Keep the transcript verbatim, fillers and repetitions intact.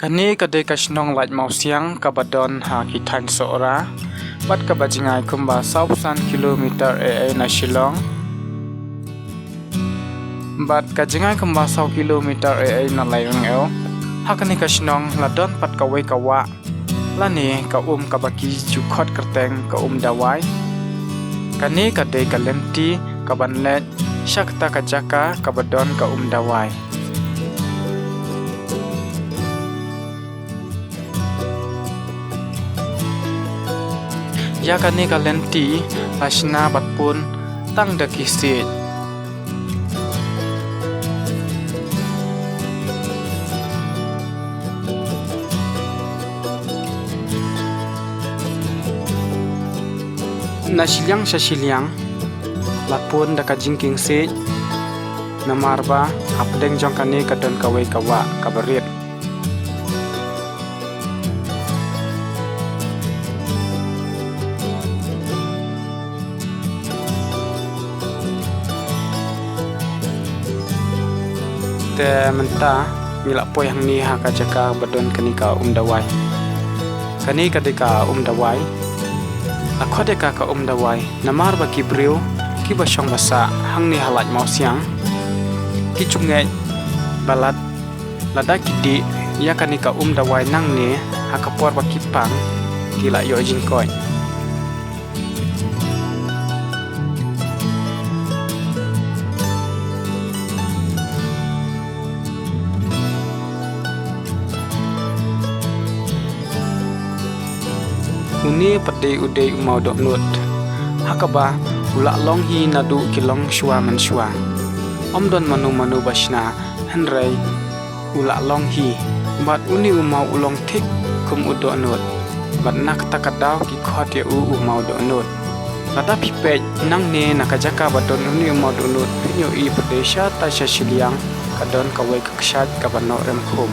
Kane ka dei ka shnong Laitumkhrah kaba don ha ki thaiñ Sohra, bad kaba jngai kumba saw phew san kilometer ei ei na Shillong, bad ka jngai kumba saw kilometer ei ei na Lairyngew. Ha kane ka shnong la don pat kawei ka wah, lane ka um kaba ki ju khot kyrteng ka Um Dawai. Kane ka dei ka lynti kaban leit sha kata ka jaka kaba don ka Um Dawai. Ïa kane ka lynti la shna bad pun tang da ki siej. Na shiliang sha shiliang la pun da ka jingkieng siej, namar ba hapdeng jong kane ka don kawei ka wah kaba rit. Te mynta ngi la poi hangne ha ka jaka ba don kane ka Um Dawai. Kane ka dei ka Um Dawai. La khot ïa ka ka Um Dawai namar ba ki briew kiba shong ba sah hangne ha Laitumkhrah ki ju ngeit ba lada ki dih ïa kane ka Um Dawai nangne ha ka por ba ki pang, ki la ïoh jingkoit. Une pat dei u dei u maw dohnud, ha kaba u la long hi naduh ki long shuwa mynshuwa. Ym don mano mano ba shna, hynrei u la long hi. Bad une u maw u long thik kum u dohnud, bad na kata ka daw ki khot ïa u u maw dohnud. Lada phi peit nangne na ka jaka ba don une u maw dohnud, phin ïohi pat dei shatai sha shiliang ka don kawei ka kshaid kaba noh rem khum.